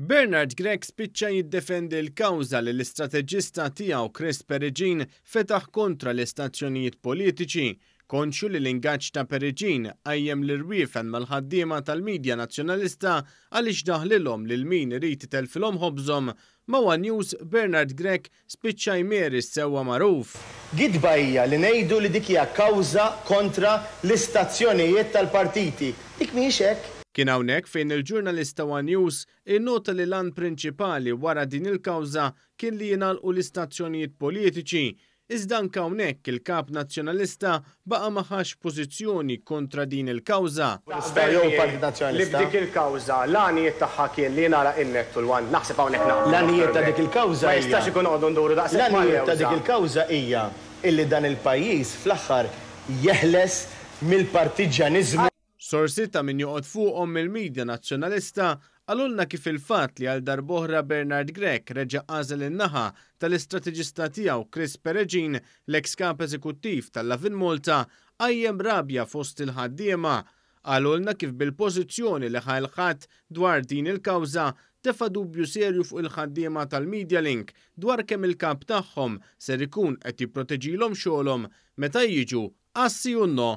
Bernard Grech spiċċa jiddefendi l-kawża li l-istrateġista tiegħu Chris Peregin fetaħ kontra l-istazzjonijiet politiċi. Konxju li l-ingaġġ ta' Peregin qajjem l-irwiefen mal-ħaddiema tal-midja Nazzjonalista għaliex daħlilhom lil min irid itellfilhom ħobżhom, ma' one News Bernard Grech spiċċa jmeri s-sewwa magħruf. Gidba hija li ngħidu li dik hija kawża kontra l-istazzjonijiet tal-partiti. Dik mhijiex hekk. Kien hawnhekk fejn il-ġurnalist ta' one News innota li l-għan prinċipali wara din il-kawża kien li jingħalqu l-istazzjonijiet politiċi. Iżda anke hawnhekk il-Kap Nazzjonalista baqa' ma ħax pożizzjoni kontra din il-kawża. Taqbel jew il-Partit Nazzjonalista. Li b'dik il-kawża l-għanijiet tagħha kien li jingħalaq in-NET u l-ONE. Naħseb hawnhekk naqblu. L-għanijiet ta' dik il-kawża hija. Ma jistax ikun noqogħdu nduru daqshekk mal-lewża. L-għanijiet ta' dik il-kawża hija illi dan il-pajjiż fl-aħħar jeħles mill-partiġġjaniżmu. Sorsi ta' min joqgħod fuqhom mill-media Nazzjonalista qalulna kif il-fatt li għal darb'oħra Bernard Grech reġa' għażel in-naħa tal-istrateġista tiegħu Chris Peregin, l-eks Kap Eżekuttiv tal-Lovin Malta, qajjem rabja fost il-ħaddiema. Qalulna kif bil-pożizzjoni li ħa il-Ħadd dwar din il-kawża tefa' dubju serju fuq il-ħaddiema tal-Medialink dwar kemm il-kap tagħhom ser ikun qed jipproteġilhom xogħolhom meta jiġu għas-sì u n-no.